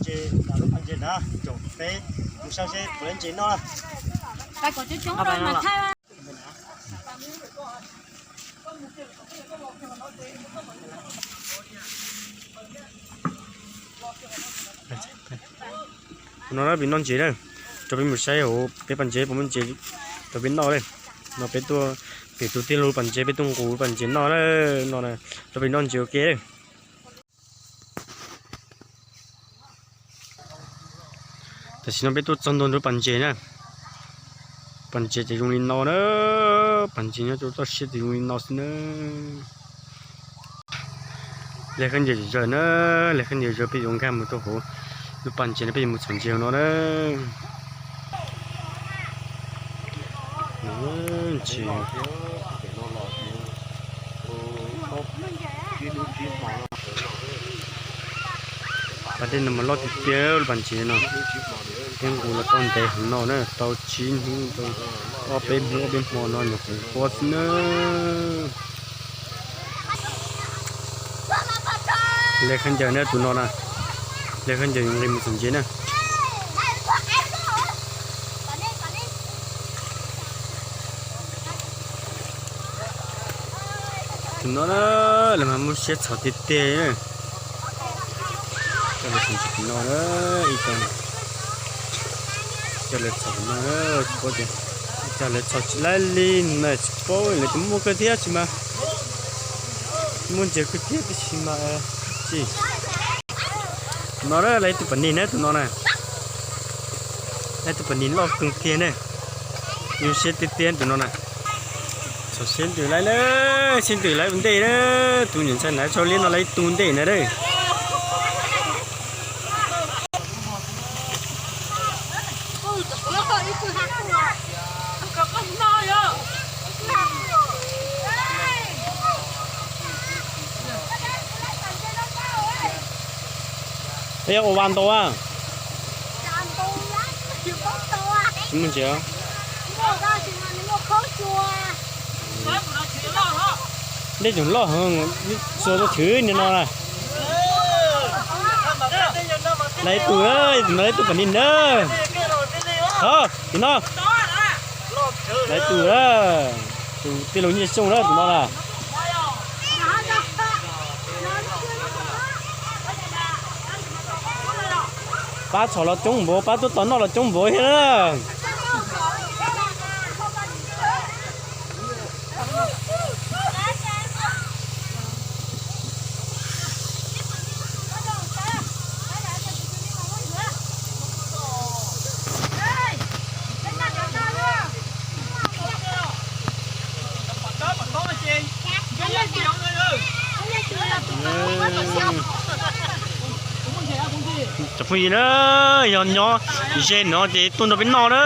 Lub pas ntses na, caum peb mus saib seb puas muaj ntses noj. Tus no peb noj ntses na, rau peb mus saib hauv peb pas ntses puas muaj ntses rau peb noj na. No peb tuaj pem tus tij laug pas ntses, peb tuaj nqus pas ntses noj na. No rau peb noj ntses ua ke. Tam sim no peb tuaj txog ntua nram pas ntses na. Pas ntses ces zoo li no na. Pas ntses nyob rau toj siab ces zoo li no xwb na. Hle khaub ncaws zawg na, hle khaub ncaws zawg peb yuav nkag mus rau hauv lub pas ntses no, peb yuav mus txhom ntses no na. Pas dej no mas loj tiag tiag lub pas ntses no. Peb nqus los tau ntev heev no na, tau tsib hnub, tau ob peb hnub ob peb hmo no nyuam qhuav huab xwb na. Hle khaub ncaws na tus no na, hle khaub ncaws yuav nqis mus txhom ntses na. Tus no na, lawv mas muaj siab txhom tiag tiag. Coj lawv txhom tus no na, ib co, coj lawv txhom tus no, tsis paub tias, cas lawv txhom tsis laib li na, tsis paub lawv tus muaj kawg thiab tsis mas, muaj ntses kawg thiab tab sis mas, tsis. Tus no na, lawv ib tug pas nis na tus no na. Lawv ib tug pas nis loj kawg tiag na. Zoo siab tiag tiag tus no na. Txhom siab ntws laib na, siab ntws laib ua ntej na. Tus nyuam ntxhais na tso liab no lawv ib tug ntej na. Ua vas ntau a. Tsis muaj ntses. Dej tseem loj heev, txua tuaj chwv ni no na. Lawv ib tug, tus no ib tug pas nis na. Hov, tus no. Lawv ib tug na. Tus tij laug Nyiaj Xyooj na tus no na. Pab txhom los coob npaum, pab tuaj tos noj los coob npaum thiab na. Cov phooj ywg na, yog nyob ze no ces tuaj nrog peb noj na.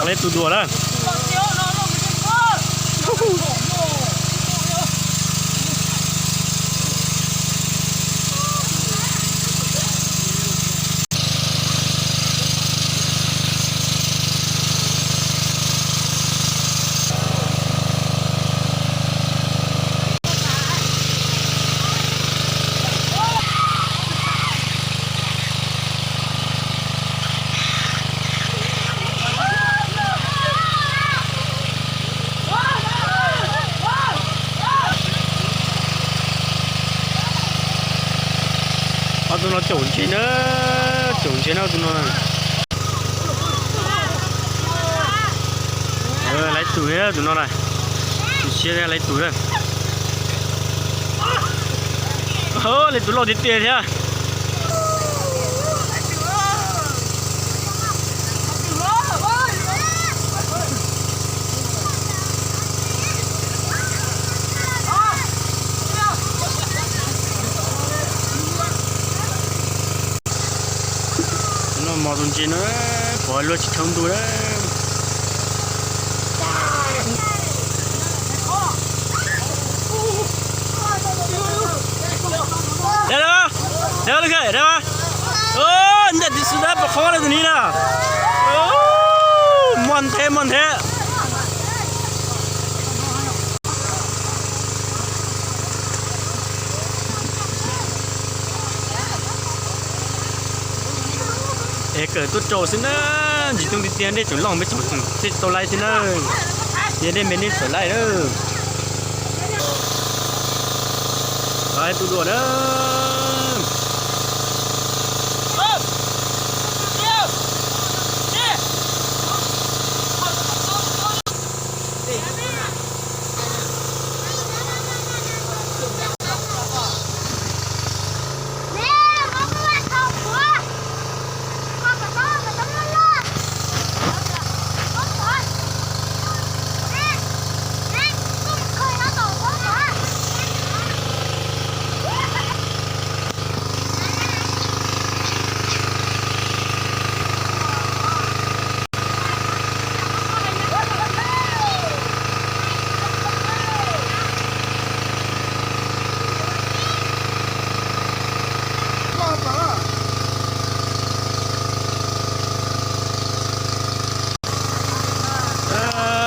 Lawv tus dua na. Ob tug no caum ntses na, caum ntses na tus no. Lawv tus thiab tus no na, tus siab thiab lawv tus na. Lawv tus loj tiag tiag thiab. Noj mov tus ntsis no, pom luag tsis dhau ntu na. Dab, dab, dab, dab, ntawm tis xwb dab pom qhov lawm tus ni na. Muaj nthe, muaj nthe. Es kawm tuaj rau xwb na, ntsis tooj tiag tiag dej tseem loj peb tseem tseem tsis tau laij thiab na. Yog dej me nej txawm laij na. Laij tu dua na.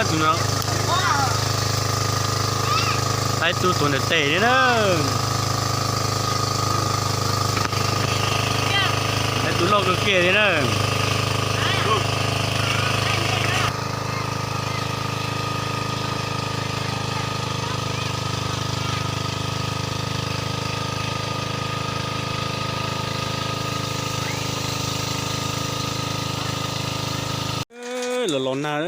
Tus no, laij tu tuav ntawm tes li na. Laij tu loj kawg kiag li na. Los los nag,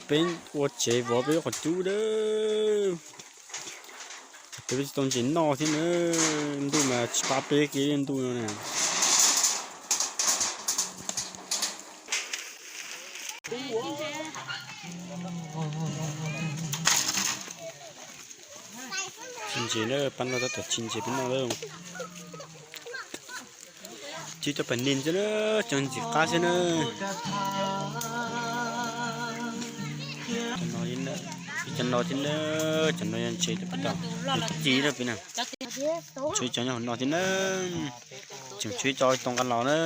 peb ua tsev vov peb qhov cub dawb. Peb tsis tau ntses noj thiab na, ntuj mas tsis pab peb kiag li ntuj no na. Tsis ntses na, pab no tab tom tsis ntses peb noj lawm. Tsis tau pam nis xwb na, cov ntxim qab xwb na. Cov no thiab na, cov no yog ntses, cov no yog ntses, cov no yog ntses, cov no yog ntses, cov no thiab na. Tseem tshuav ib co ib tug nqa los na.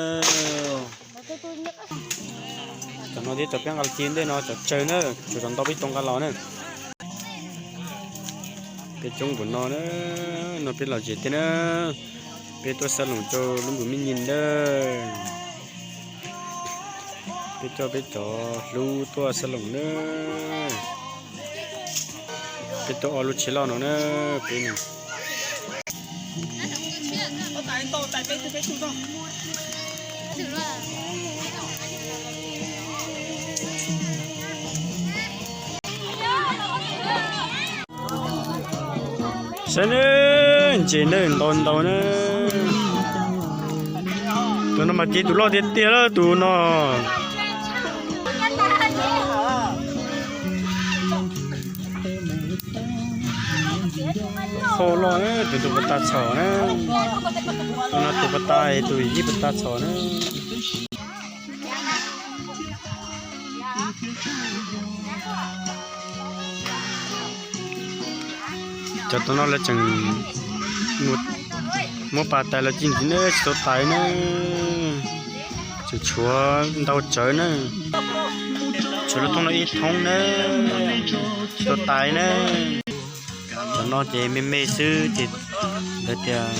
Cov no thiab cov peb nqa los cia ntej no cov tsawg na, tshuav cov ntau peb ib tug nqa los na. Peb coob npaum no na, no peb los zem tiag na. Peb tuaj xa loos rau lub npus me nyim na. Peb coj peb cov hlub tuaj xa loos na. Peb tuaj ob lub tsheb loj no na, peb no. Saib na, ntses na ntau ntau na. Tus no mas ces tus loj tiag tiag lawm tus no. Qhov loj na, tus tus pas tas txhom na. Tus no tus pas tas, tus yij pas tas txhom na. Cov tom no lawv tseem muab pas tais los ci ntxiv na, tsis tau tais na. Tseem tshuav ntau tsawv na. Tshuav lub thoob no ib thoob na, tsis tau tais na. Cov no ces me me xwb ces lawv tias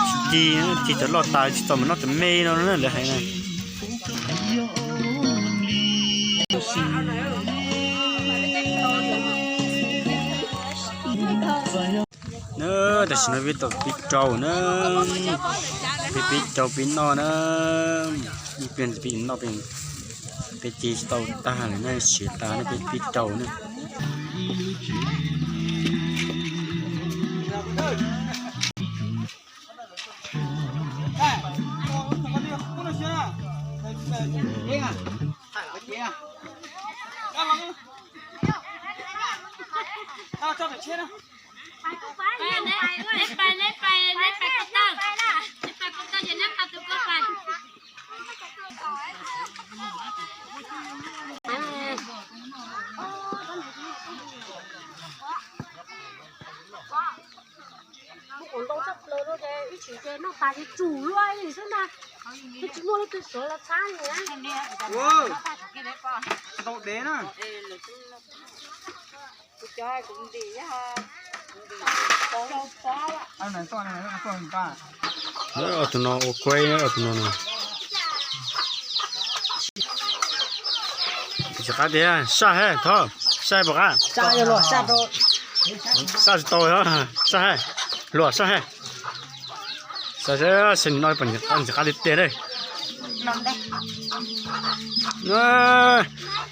tsis ci, ci cov loj tas tsis txaus mas noj cov me no na lawv hais na. Na, tam sim no peb tau pib rau na, peb pib rau pib noj na, ib pliag peb noj, peb ci tsis tau tag lawm na, siav tas na, peb pib rau na. Pas tsis tsum luaj li xwb na. Tsis muaj leej twg suav los txhab li na. Tau dev na. Tus no ua kuaib tus no no. Ntxim qab tiag, saj hab thov, saj puas qab? Saj tsis tau, saj hab, luag saj hab. Saj seb nim no puas ntxim qab tiag tiag na.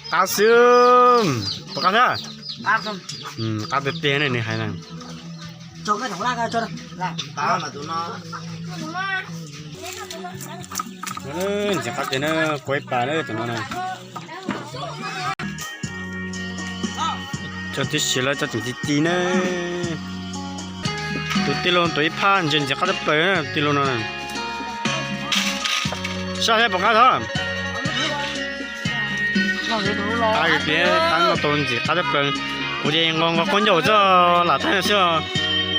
Qab xwb, puas qab thiab? Qab tiag tiag ne nws hais na. Ntxim qab tiag na, kuaib pas na tus no na. Cov tib si lawv cov tseem ci ci na. Tus tij laug tus ib phaj ntsia ntxim qab tshaj plaws na, tij laug no. Saj thiab puas qab thov? Qab tiag, qab no tau ntxim qab tshaj plaws. Kuv ces nqos nqos khaub ncaws txog lam thaij xwb,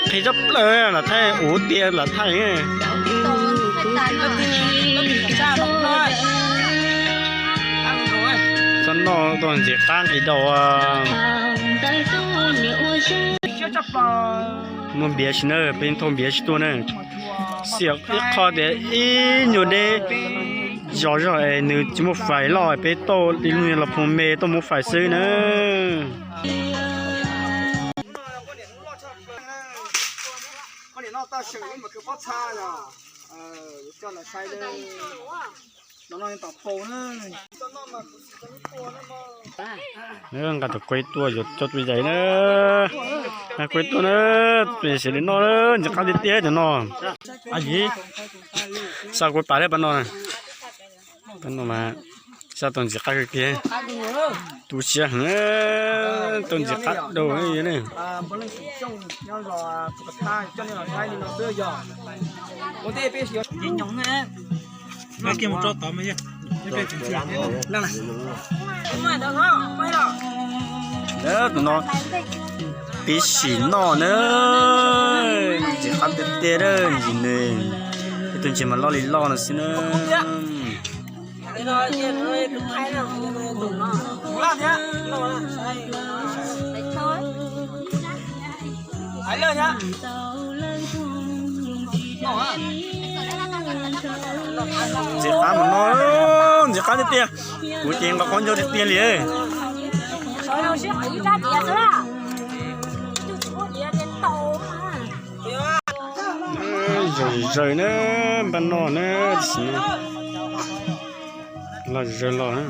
qhib tshaj plaws lam thaij, ua tiag lam thaij. Txhob noj tau ntxim qab nqis daus. Muaj npiav tsis na, peb thauj npiav tsis tuaj na. Xiam ib qho tias ib nyuag deb zog zog es nws tsis muaj fais loj, peb tauj ib lub los phoov me tauj muab fais xwb na. Nqa tus kuaib tuaj yuav coj tus yais na. Nqa kuaib tuaj na, tus yais xws li no, ntxim qab tiag tiag cov no. Xa kuaib pas thiab pab no. Pab no mas xa tau ntxim qab kawg kiag. Tu siab heev, tau ntxim qab dau ne. Tus no pib sim noj na, ntxim qab tiag tiag, ntxim nws, tus ntsis mas loj li loj no xwb na. Ntxim qab mas no, ntxim qab tiag tiag. Kuv ces nqa qhov ncauj tiag tiag li. Zaws zaws na, npaj noj na, tab sis no los zaws los na.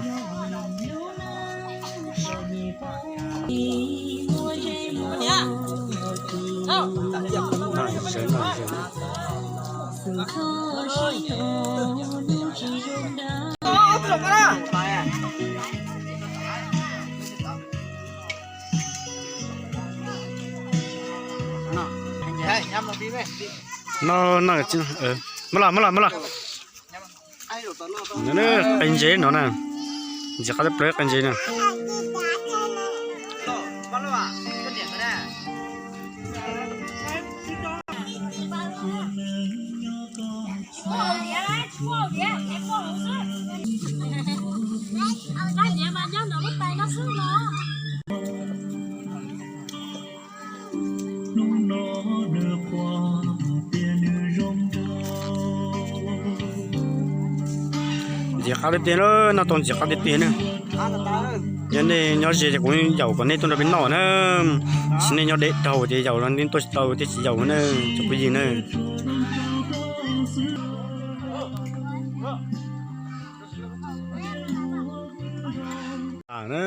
No no, muab los muab los muab los. Qe ntses no na, ntxim qab tshaj plaws qe ntses na. Ntxim qab tiag tiag na, noj tau ntxim qab tiag tiag na. Yog nej nyob ze ces kuv yaum kom nej tuaj nrog peb noj na. Tab sis nej nyob deb dhau ces yaum los nej tuaj tsis tau, thiaj tsis yaum na, cov phooj ywg na. Tas na,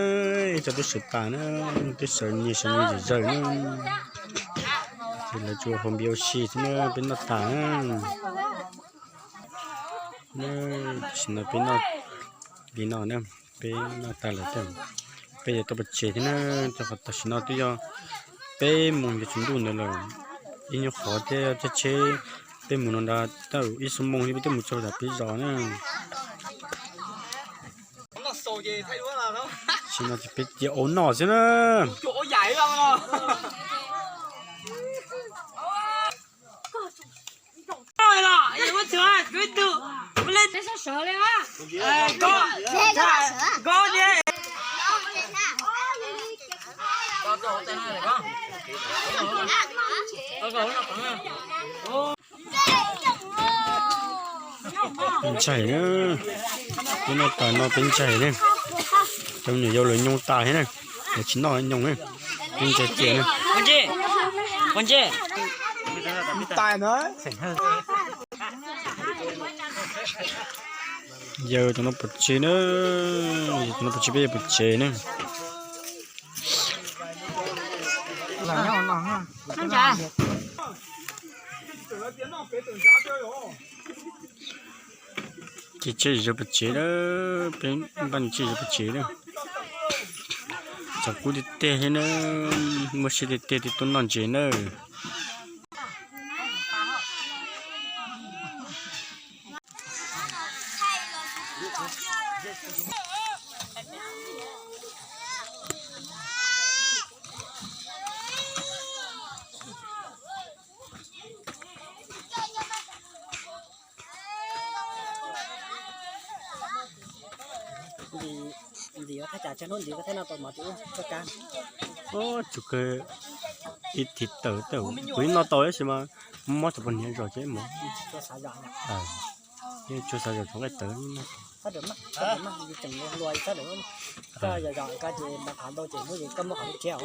ib co tub sawv tas na, tub sawv nyias sawv nyias zawm zawm na. Ces lawv tsuas haus npias ua si xwb na, peb noj tas na. Tam sim no peb noj li no na, peb noj tas lawm thiab, peb yuav tau pov tseg thiab na. Rau qhov tam sim no twb yog peb moos yuav tsaus ntuj ntawd lawm, ib nyuag qhov thiab caij tsheb peb mus no nrad tau ib xuab moos thiab peb twb mus txog tom peb zos na. Tam sim no ces peb cia ua noj xwb na. Ua yam li no. Peb ntsaig na, peb noj tas no peb ntsaig na. Cov me nyuam yaus lawv nyoo tas thiab na, lawv tsis noj nyoo na, peb ntsaig tiag na. Yawg cov no pov tseg na, yawg cov no pov tseg peb yawg pov tseg na. Ces tseg zov pov tseg na, peb npaj tseg zov pov tseg na. Tshav kub tiag tiag thiab na, muaj siab tiag tiag thiaj tuaj noj ntses na. Ntxim yuav thaj tsam tsawg hnub ntxim koj thiaj noj tau mov tias ua koj kab. Tsum kawg ib thim tawm tawm kuv ib noj tau tab sis mas mob tsis pom niag zos ces ib mus. Tsuas xav zom tsoom nqaij tawv. Koj yog zom koj ces npaj qhov ntau ces hnub ces koj muab qhov lub tshiab.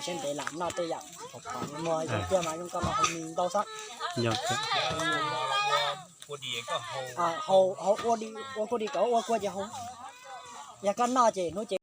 Siab ntev lam noj tej yam phom phom muag zoo tiag mas zoo koj mas hu ntau xwb. Hau ua di, ua kuj di, koj ua kua ces hau. Yog koj noj ces hnub ces